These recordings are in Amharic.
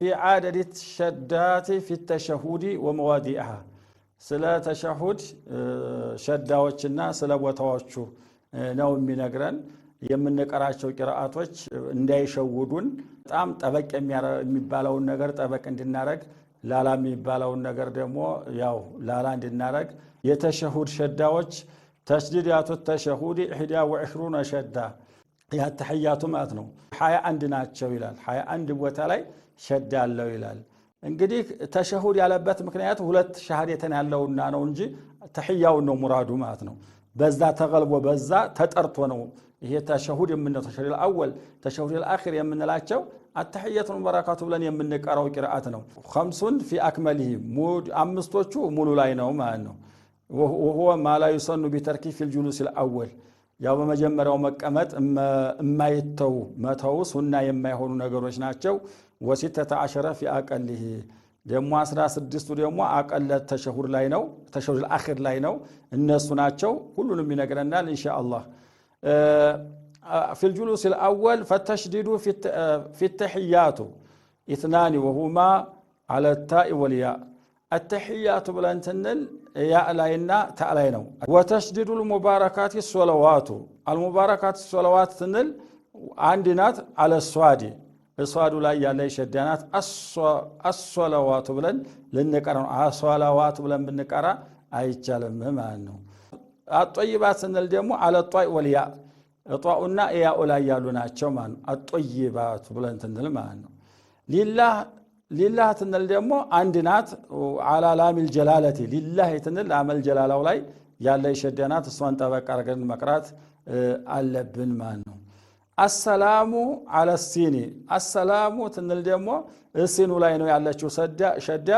في عدد الشدات في التشهد ومواضعها ስለ ተሸሁድ ሸዳዎችና ስለ ቦታዎቹ ነው የሚነግረን። የምንቀራቸው ቂራአቶች እንዳይሸውዱን በጣም ጠበቅ የሚባለውን ነገር ጠበቅ እንድናረግ፣ ላላ የሚባለውን ነገር ደግሞ ያው ላላ እንድናረግ። የተሸሁድ ሸዳዎች تشديدات التشهد 21 شدة የአተሕያቱ ማለት ነው። 21 ናቸው ይላል። 21 ቦታ ላይ ሸዳ አለው ይላል። እንግዲህ ተሸሁድ ያለበት ምክንያት ሁለት ሻሃዴተን ያለውና ነው እንጂ ተሕያውን ነው ሙራዱ ማለት ነው። በዛ ተገልቦ በዛ ተጠርቶ ነው ይሄ ተሸሁድ የምንለው። ተሸሁድ አወል፣ ተሸሁድ አኺር የምንላቸው አተሕየቱን በረካቱ ብለን የምንቀራው ቂርአት ነው። خمس في أكمله አምስቶቹ ሙሉ ላይ ነው ማለት ነው። وهو ما لا يسن بتركه في الجلوس الأول ያው በመጀመሪያው መቀመጥ የማይተው መተው ሱና የማይሆኑ ነገሮች ናቸው። و16 في أقله ደግሞ 16ቱ ደግሞ أقل ተሸሁድ ላይ ነው፣ ተሸሁድ አኺር ላይ ነው። እነሱ ናቸው። ሁሉንም ይነግረናል ኢንሻአላህ። في الجلوس الأول فالتشديد في التحيات اثنان وهما على التاء والياء التحيات ብለን ስንል ያ ላይና ታ ላይ ነው። وتشديد المباركات الصلوات المباركات الصلوات ስንል አንድ ናት። على الصاد እሷዱ ላይ ያለ ሸዳ ናት። الصلوات ብለን ልንቀራ ነው። አሶለዋቱ ብለን ብንቀራ አይቻልም ማለት ነው። الطيبات ስንል ደግሞ على الطاء والياء ጧኡና ያኡ ላይ ያሉ ናቸው ማለት ነው። الطيبات ብለን ስንል ማለት ነው። لله لله ትንል ደግሞ አንድ ናት። على لام الجلالة لله ትንል ላመል ጀላላው ላይ ያለ ሸዳ ናት። እሷን ጠበቅ አድርገን መቅራት አለብን ማለት ነው። السلام على السين السلام ትንል ደግሞ እሲኑ ላይ ነው ያለችው ሸዳ።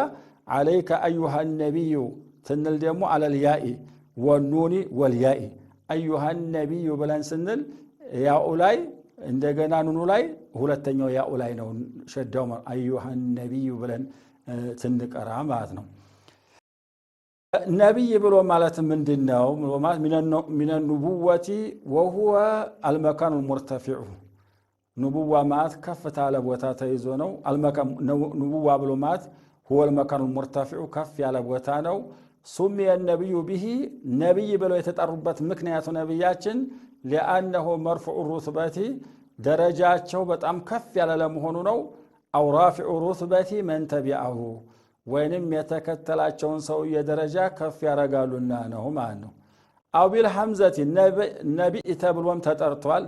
عليك أيها النبي ትንል ደግሞ على الياء والنون والياء أيها النبي ብለን ስንል ያኡ ላይ እንደገና ኑኑ ላይ ሁለተኛው ያኡ ላይ ነው ሸዳው። أيها النبي ብለን ስንቀራ ማለት ነው። ነቢይ ብሎ ማለት ምንድን ነው? من النبوة وهو المكان المرتفع ኑቡዋ ማለት ከፍታ ያለ ቦታ ተይዞ ነው። ኑቡዋ ብሎ ማለት هو المكان المرتفع ከፍ ያለ ቦታ ነው። سمي النبي به ነቢይ ብለው የተጠሩበት ምክንያቱ ነቢያችን لأنه مرفوع الرتبة ደረጃቸው በጣም ከፍ ያለ ለመሆኑ ነው። أو رافع رتبة من تبعه ወይንም የተከተላቸውን ሰውዬ ደረጃ ከፍ ያደርጋሉና ነው ማለት ነው። أو بالهمزة ነቢእ ተብሎም ተጠርቷል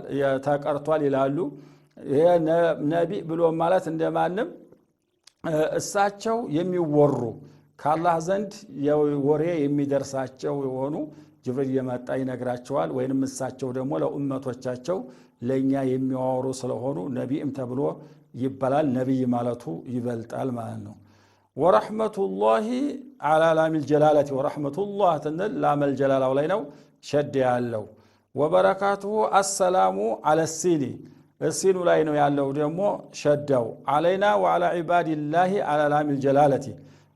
ተቀርቷል ይላሉ። ይሄ ነቢእ ብሎ ማለት እንደማንም እሳቸው የሚወሩ ከአላህ ዘንድ ወሬ የሚደርሳቸው የሆኑ ጅብሪል እየመጣ ይነግራቸዋል። ወይንም እሳቸው ደግሞ ለኡመቶቻቸው ለእኛ የሚያወሩ ስለሆኑ ነቢእም ተብሎ ይባላል። ነቢይ ማለቱ ይበልጣል ማለት ነው። ورحمة الله على لام الجلالة ورحمة الله ትንል ላመል ጀላላው ላይ ነው ሸድ ያለው። وبركاته السلام على السين እሲኑ ላይ ነው ያለው ደግሞ ሸዳው። علينا وعلى عباد الله على لام الجلالة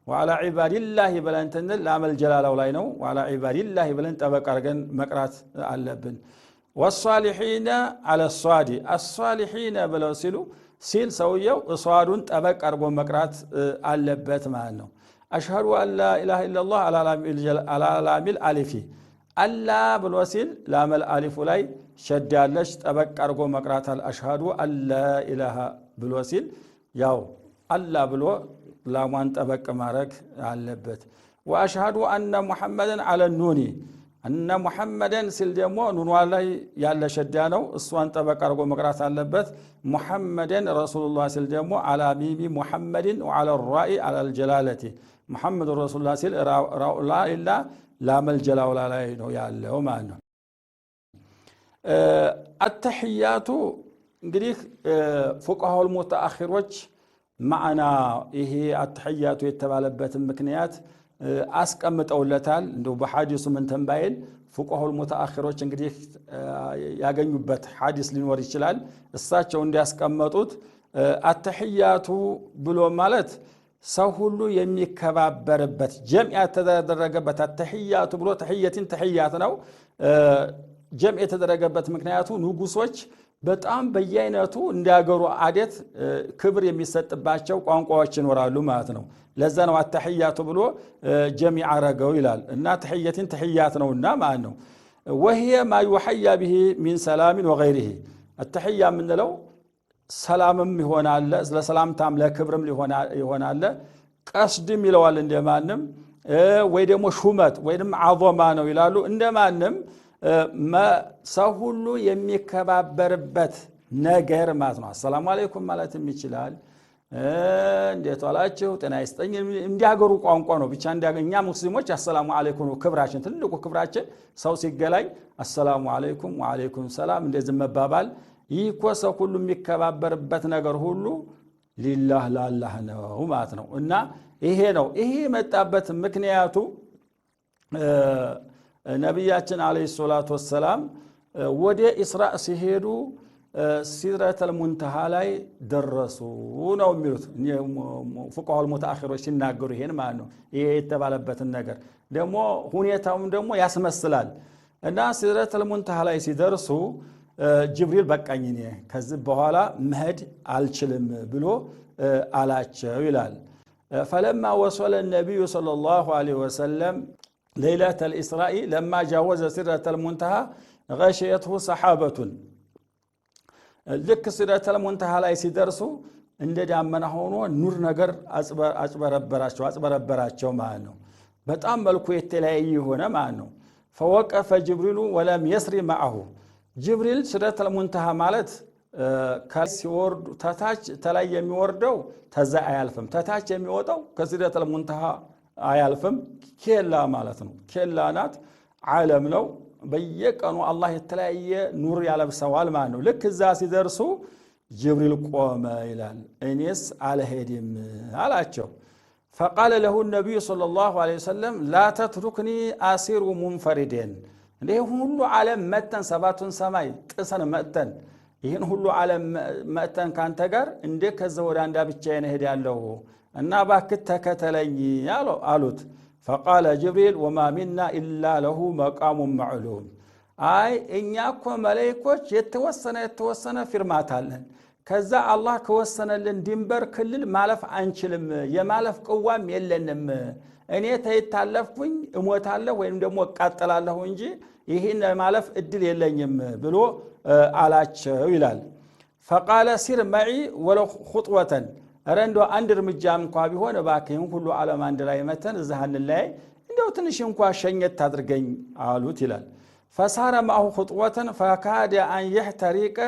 وعلى عباد الله ብለን ትንል ላመል ጀላላው ላይ ነው። وعلى عباد الله ብለን ጠበቅ አድርገን መቅራት አለብን። والصالحين على الصاد الصالحين ብለው ሲሉ ሲል ሰውየው እሷዱን ጠበቅ አድርጎ መቅራት አለበት ማለት ነው። أشهد أن لا إله إلا الله على لام الألف አላ ብሎ ሲል ላመል አሊፉ ላይ ሸድ ያለች ጠበቅ አድርጎ መቅራታል። أشهد أن لا إله ብሎ ሲል ያው አላ ብሎ ላሟን ጠበቅ ማድረግ አለበት። وأشهد أن محمدا على النون أن محمدا ሲል ደግሞ ኑኗ ላይ ያለ ሸዳ ነው። እሷን ጠበቅ አድርጎ መቅራት አለበት። محمدا رسول الله ሲል ደግሞ على ميم محمد وعلى الراء على الجلالة محمد رسول الله ሲል ራኡ ላ ላመል ጀላውላ ላይ ነው ያለው ማለት ነው። አተሕያቱ እንግዲህ ፉቃሃውል ሙተአኺሮች ማዕና ይሄ አተሕያቱ የተባለበትን ምክንያት አስቀምጠውለታል። እንደው በሐዲሱ ምን ተንባይል ፉቃሃውል ሙተአኺሮች እንግዲህ ያገኙበት ሐዲስ ሊኖር ይችላል። እሳቸው እንዲያስቀመጡት አተሕያቱ ብሎ ማለት ሰው ሁሉ የሚከባበርበት ጀምዕ የተደረገበት አተሕያቱ ብሎ ተሕየትን ተሕያት ነው። ጀምዕ የተደረገበት ምክንያቱ ንጉሶች በጣም በየአይነቱ እንዲያገሩ አደት ክብር የሚሰጥባቸው ቋንቋዎች ይኖራሉ ማለት ነው። ለዛ ነው አተሕያቱ ብሎ ጀሚዕ አረገው ይላል። እና ተሕየትን ተሕያት ነውና ማለት ነው። ወህየ ማ ዩሐያ ብሂ ሚን ሰላሚን ወገይሪሂ፣ አተሕያ የምንለው ሰላምም ይሆናል፣ ለሰላምታም ለክብርም ይሆናል። ቀስድም ይለዋል እንደማንም፣ ወይ ደግሞ ሹመት ወይም አዞማ ነው ይላሉ። እንደማንም ሰው ሁሉ የሚከባበርበት ነገር ማለት ነው። አሰላሙ አለይኩም ማለትም ይችላል። እንዴት ዋላችሁ፣ ጤና ይስጠኝ፣ እንዲያገሩ ቋንቋ ነው። ብቻ እኛ ሙስሊሞች አሰላሙ አለይኩም ነው ክብራችን፣ ትልቁ ክብራችን። ሰው ሲገላኝ አሰላሙ አለይኩም ወአለይኩም ሰላም እንደዚህ መባባል። ይህ እኮ ሰው ሁሉ የሚከባበርበት ነገር ሁሉ ሊላህ ላላህ ነው ማለት ነው። እና ይሄ ነው ይሄ የመጣበት ምክንያቱ። ነቢያችን ዓለይሂ ሰላቱ ወሰላም ወደ ኢስራእ ሲሄዱ ሲድረተል ሙንተሃ ላይ ደረሱ ነው የሚሉት ፉቃሃul ሙተአኺሮች ሲናገሩ፣ ይሄን ማለት ነው። ይሄ የተባለበትን ነገር ደግሞ ሁኔታውም ደግሞ ያስመስላል። እና ሲድረተል ሙንተሃ ላይ ሲደርሱ ጅብሪል በቃኝ፣ እኔ ከዚህ በኋላ መሄድ አልችልም ብሎ አላቸው ይላል። ፈለማ ወሰለ ነቢዩ ሰለላሁ ዐለይሂ ወሰለም ለይለተል ኢስራኢ ለማ ጃወዘ ሲድረተል ሙንተሃ ገሸየትሁ ሰሓበቱን። ልክ ሲድረተል ሙንተሃ ላይ ሲደርሱ እንደ ዳመና ሆኖ ኑር ነገር አጭበረበራቸው ማለት ነው። በጣም መልኩ የተለያየ የሆነ ማለት ነው። ፈወቀፈ ጅብሪሉ ወለም የስሪ ማዐሁ። ጅብሪል ሲድረተል ሙንተሃ ማለት ሲወርዱ ተታች ተላይ የሚወርደው ተዛ አያልፍም፣ ተታች የሚወጣው ከሲድረተል ሙንተሃ አያልፍም። ኬላ ማለት ነው። ኬላ ናት፣ ዓለም ነው። በየቀኑ አላህ የተለያየ ኑር ያለብሰዋል ማለት ነው። ልክ እዛ ሲደርሱ ጅብሪል ቆመ ይላል። እኔስ አልሄድም አላቸው። ፈቃለ ለሁ ነቢዩ ሰለላሁ ዐለይሂ ወሰለም ላ ተትሩክኒ አሲሩ ሙንፈሪዴን። እንደ ሁሉ ዓለም መተን፣ ሰባቱን ሰማይ ጥሰን መጥተን፣ ይህን ሁሉ ዓለም መጥተን ካንተ ጋር እንዴ ከዛ ወደ አንዳ ብቻዬን እሄዳለሁ? እና እባክህ ተከተለኝ አሉት። ፈቃለ ጅብሪል ወማ ሚና ኢላ ለሁ መቃሙን መዕሉም። አይ እኛ እኮ መለይኮች የተወሰነ የተወሰነ ፊርማት አለን። ከዛ አላህ ከወሰነልን ድንበር ክልል ማለፍ አንችልም። የማለፍ ቅዋም የለንም። እኔ ተይታለፍኩኝ እሞታለሁ ወይም ደግሞ እቃጠላለሁ እንጂ ይህን ለማለፍ እድል የለኝም ብሎ አላቸው ይላል። ፈቃለ ሲር መዒ ወለው ኹጥወተን፣ ኧረ እንደው አንድ እርምጃ እንኳ ቢሆን እባክህ፣ ይህን ሁሉ ዓለም አንድ ላይ መተን እዚህ አንለያይ፣ እንደው ትንሽ እንኳ ሸኘት ታድርገኝ አሉት ይላል። ፈሳረ ማሁ ኹጥወተን ፈካደ አን የሕተሪቀ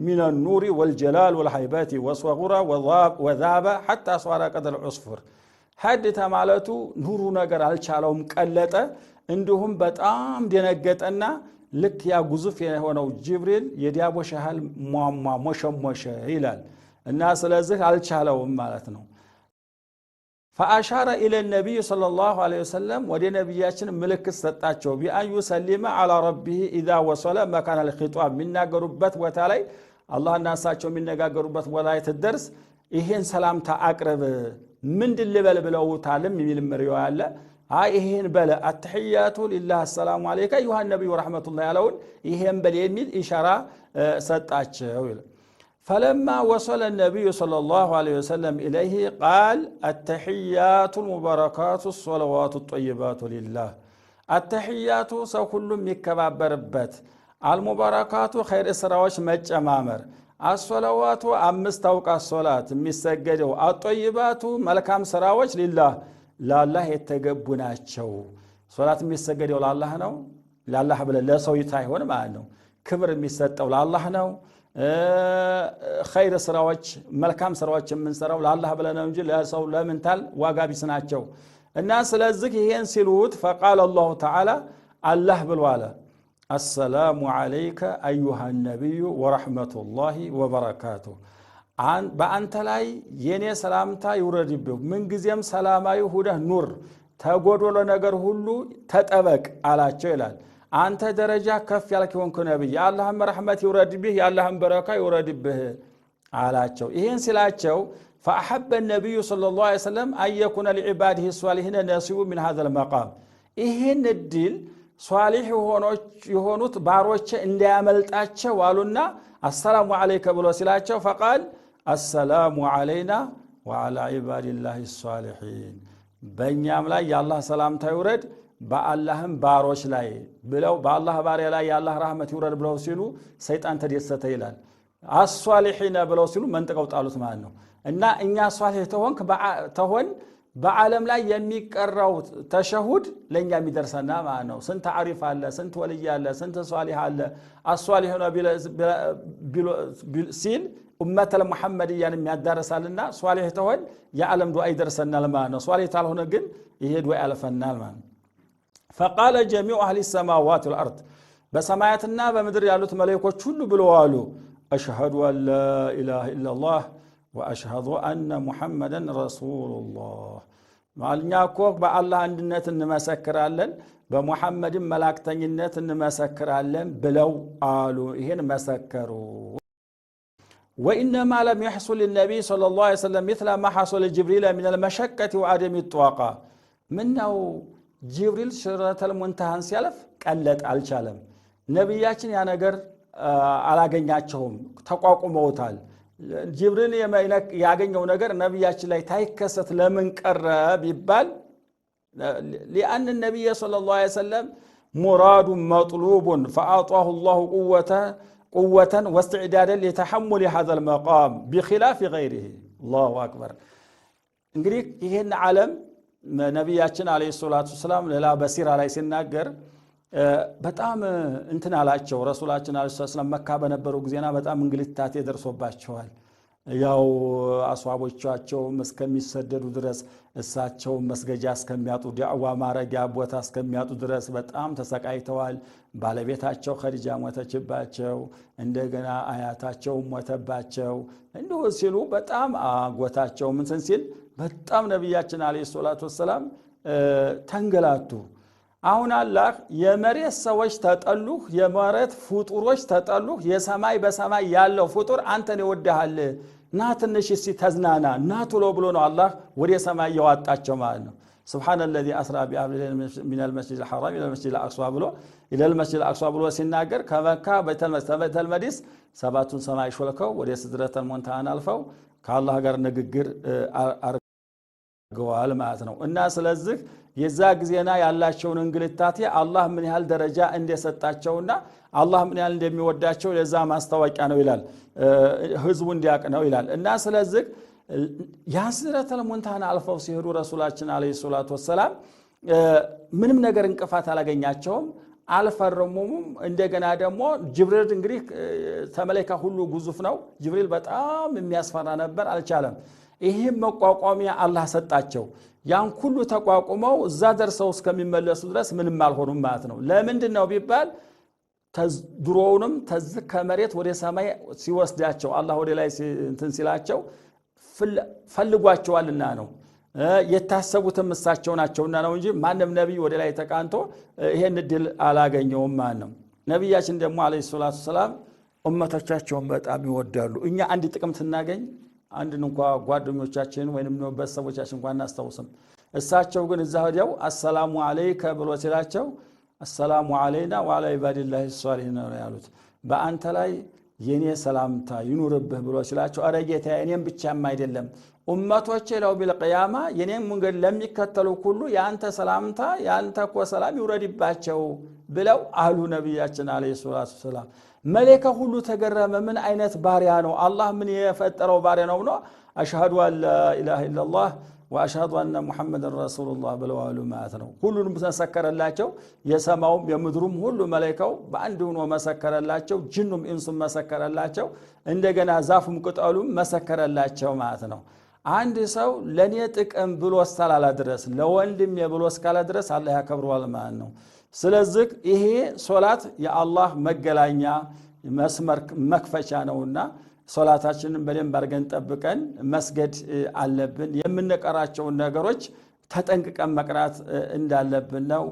ሚነ ኑሪ ወልጀላል ወልሃይበቲ ወሶጉረ ወዛበ ሐታ ሷረ ቀደል ዑስፉር። ሀድ ተማለቱ ኑሩ ነገር አልቻለውም፣ ቀለጠ። እንዲሁም በጣም ደነገጠና ልክ ያ ግዙፍ የሆነው ጅብሪል የዲያቦሽ ያህል ሟሟ ሞሸሞሸ ይላል። እና ስለዚህ አልቻለውም ማለት ነው። ፈአሻረ ኢለ ነቢዩ ሰለላሁ ዐለይሂ ወሰለም፣ ወደ ነቢያችን ምልክት ሰጣቸው። ቢአን ዩሰሊመ ዐላ ረቢሂ ኢዛ ወሰለ መካነ ልኺጧብ፣ የሚናገሩበት ቦታ ላይ፣ አላህና እሳቸው የሚነጋገሩበት ቦታ ላይ ትደርስ ይሄን ሰላምታ አቅርብ። ምንድን ልበል ብለውታልም የሚል ሪዋያ አለ። አይ ይሄን በለ፣ አተሕያቱ ሊላህ አሰላሙ ዐለይከ አዩሃ ነቢዩ ረሕመቱላህ ያለውን ይሄን በል የሚል ኢሻራ ሰጣቸው ይላል። ፈለማ ወሰለ ነቢዩ ሰለላሁ ዐለይሂ ወሰለም ኢለይህ ቃል አተሕያቱ ልሙባረካቱ ሰለዋቱ ጠይባቱ ሊላህ። አተሕያቱ ሰው ሁሉ የሚከባበርበት፣ አልሙባረካቱ ኸይር ስራዎች መጨማመር፣ አሶለዋቱ አምስት አውቃት ሶላት የሚሰገደው፣ አጦይባቱ መልካም ስራዎች፣ ሊላህ ላላህ የተገቡ ናቸው። ሶላት የሚሰገደው ላላህ ነው። ላላህ ብለን ለሰው ሳይሆን ማለት ነው። ክብር የሚሰጠው ላላህ ነው። ኸይር ስራዎች መልካም ስራዎች የምንሰራው ለአላህ ብለን ነው እንጂ ለሰው ለምንታል ዋጋ ቢስ ናቸው። እና ስለዚህ ይሄን ሲሉት ፈቃለ አላሁ ተዓላ፣ አላህ ብሎ አለ፣ አሰላሙ ዐለይከ አዩሃ ነቢዩ ወረሕመቱላሂ ወበረካቱ፣ በአንተ ላይ የኔ ሰላምታ ይውረድብህ፣ ምንጊዜም ሰላማዊ ሁነህ ኑር፣ ተጎዶሎ ነገር ሁሉ ተጠበቅ አላቸው ይላል። አንተ ደረጃ ከፍ ያልክ የሆንክ ነቢይ፣ የአላህም ረሕመት ይውረድብህ፣ የአላህም በረካ ይውረድብህ አላቸው። ይህን ሲላቸው ፈአሐበ ነቢዩ ሰለላሁ ዐለይሂ ወሰለም አን የኩነ ሊዕባዲህ ሷሊሒነ ነሲቡ ሚን ሀዘል መቃም። ይህን እድል ሷሊህ የሆኑት ባሮቼ እንዳያመልጣቸው አሉና السلام عليك ብሎ ሲላቸው فقال السلام علينا وعلى عباد الله الصالحين በእኛም ላይ የአላህ ሰላምታ ይውረድ በአላህም ባሮች ላይ ብለው በአላህ ባሪያ ላይ የአላህ ረህመት ይውረድ ብለው ሲሉ ሰይጣን ተደሰተ ይላል። الصالحين ብለው ሲሉ መንጥቀው ጣሉት ማለት ነው። እና እኛ ሷሊህ ተሆን በዓለም ላይ የሚቀራው ተሸሁድ ለእኛ የሚደርሰና ማለት ነው። ስንት አሪፍ አለ፣ ስንት ወልይ አለ፣ ስንት ሷሊህ አለ። الصالحين ሲል ኡመተል ሙሐመድያን የሚያዳርሳልና ሷሊህ ተሆን የዓለም ዱዓ ይደርሰናል ማለት ነው። ሷሊህ ታልሆነ ግን ይሄ ዱዓ ያልፈናል ማለት ነው። فقال جميع أهل السماوات والأرض በሰማያትና በምድር ያሉት መላእክቶች ሁሉ ብለዋሉ أشهد أن لا إله إلا الله وأشهد أن محمدا رسول الله። እኛ እኮ በአላህ አንድነት እንመሰክራለን በሙሐመድም መላእክተኝነት እንመሰክራለን ብለው አሉ። ይሄን መሰከሩ። وإنما لم يحصل للنبي صلى الله عليه وسلم مثل ما حصل لجبريل من المشقة وعدم الطاقة። ምነው ጅብሪል ሲድረተል ሙንተሃን ሲያልፍ ቀለጥ አልቻለም። ነቢያችን ያ ነገር አላገኛቸውም፣ ተቋቁመውታል። ጅብሪል ያገኘው ነገር ነቢያችን ላይ ታይከሰት ለምን ቀረ ቢባል لأن النبي صلى الله عليه وسلم مراد مطلوب فأعطاه الله قوة واستعدادا لتحمل هذا المقام بخلاف غيره። الله أكبر። እንግዲህ ይህን ዓለም ነቢያችን عليه الصلاة والسلام ሌላ በሲራ ላይ ሲናገር በጣም እንትን አላቸው። ረሱላችን عليه الصلاة والسلام መካ በነበሩ ጊዜና በጣም እንግልታቴ ደርሶባቸዋል። ያው አስዋቦቻቸውም እስከሚሰደዱ ድረስ እሳቸውም መስገጃ እስከሚያጡ ዳዕዋ ማረጊያ ቦታ እስከሚያጡ ድረስ በጣም ተሰቃይተዋል። ባለቤታቸው ኸዲጃ ሞተችባቸው፣ እንደገና አያታቸው ሞተባቸው። እንዲሁ ሲሉ በጣም አጎታቸው እንትን ሲል በጣም ነቢያችን عليه الصلاة والسلام ተንገላቱ። አሁን አላህ የመሬት ሰዎች ተጠሉህ፣ የመሬት ፍጡሮች ተጠሉህ፣ የሰማይ በሰማይ ያለው ፍጡር አንተን ይወድሃል፣ ና ትንሽ እስቲ ተዝናና ና ቶሎ ብሎ ነው አላህ ወደ ሰማይ ያዋጣቸው ማለት ነው። سبحان الذي أسرى بعبده من المسجد الحرام إلى المسجد الأقصى ብሎ إلى المسجد الأقصى ብሎ ሲናገር ከመካ ቤተል መቅዲስ ሰባቱን ሰማይ ሾልከው ወደ ሲድረተል ሙንተሃን አልፈው ከአላህ ጋር ንግግር አድርገዋል ማለት ነው። እና ስለዚህ የዛ ጊዜና ያላቸውን እንግልታቴ አላህ ምን ያህል ደረጃ እንደሰጣቸውና አላህ ምን ያህል እንደሚወዳቸው ለዛ ማስታወቂያ ነው ይላል፣ ህዝቡ እንዲያውቅ ነው ይላል። እና ስለዚህ ያን ሲድረተል ሙንተሃን አልፈው ሲሄዱ ረሱላችን عليه الصلاة والسلام ምንም ነገር እንቅፋት አላገኛቸውም፣ አልፈረሙም። እንደገና ደግሞ ጅብሪል እንግዲህ ተመላይካ ሁሉ ግዙፍ ነው። ጅብሪል በጣም የሚያስፈራ ነበር፣ አልቻለም። ይህም መቋቋሚያ አላህ ሰጣቸው። ያን ሁሉ ተቋቁመው እዛ ደርሰው እስከሚመለሱ ድረስ ምንም አልሆኑም ማለት ነው። ለምንድን ነው ቢባል ድሮውንም ተዝ ከመሬት ወደ ሰማይ ሲወስዳቸው አላህ ወደ ላይ እንትን ሲላቸው ፈልጓቸዋልና ነው። የታሰቡትም እሳቸው ናቸውና ነው እንጂ ማንም ነቢይ ወደ ላይ ተቃንቶ ይሄን እድል አላገኘውም ማለት ነው። ነቢያችን ደግሞ عليه الصلاة والسلام ኡመቶቻቸውን በጣም ይወዳሉ። እኛ አንድ ጥቅም ስናገኝ አንድን እንኳ ጓደኞቻችን ወይንም ቤተሰቦቻችን እንኳ አናስታውስም። እሳቸው ግን እዛ ወዲያው السلام عليك ብሎ ሲላቸው السلام علينا وعلى عباد الله الصالحين ነው ያሉት። በአንተ ላይ የኔ ሰላምታ ይኑርብህ ብሎ ሲላቸው አረ ጌታዬ እኔም ብቻም አይደለም ኡመቶቼ ለው ቢልቅያማ የኔም መንገድ ለሚከተሉ ሁሉ የአንተ ሰላምታ የአንተ እኮ ሰላም ይውረድባቸው ብለው አሉ ነቢያችን عليه الصلاة والسلام። መሌከ ሁሉ ተገረመ። ምን አይነት ባሪያ ነው አላህ፣ ምን የፈጠረው ባሪያ ነው ብሎ أشهد أن لا إله إلا الله وأشهد أن محمدا رسول الله ብለው አሉ ማለት ነው። ሁሉንም መሰከረላቸው። የሰማውም የምድሩም ሁሉ መላኢካው በአንድ ሆኖ መሰከረላቸው። ጅኑም ኢንሱም መሰከረላቸው። እንደገና ዛፉም ቅጠሉም መሰከረላቸው ማለት ነው። አንድ ሰው ለኔ ጥቅም ብሎ እስካላለ ድረስ ለወንድሜ ብሎ እስካለ ድረስ አላህ ያከብረዋል ማለት ነው። ስለዚህ ይሄ ሶላት የአላህ መገናኛ መስመር መክፈቻ ነውና ሶላታችንን በደንብ አድርገን ጠብቀን መስገድ አለብን። የምንቀራቸውን ነገሮች ተጠንቅቀን መቅራት እንዳለብን ነው።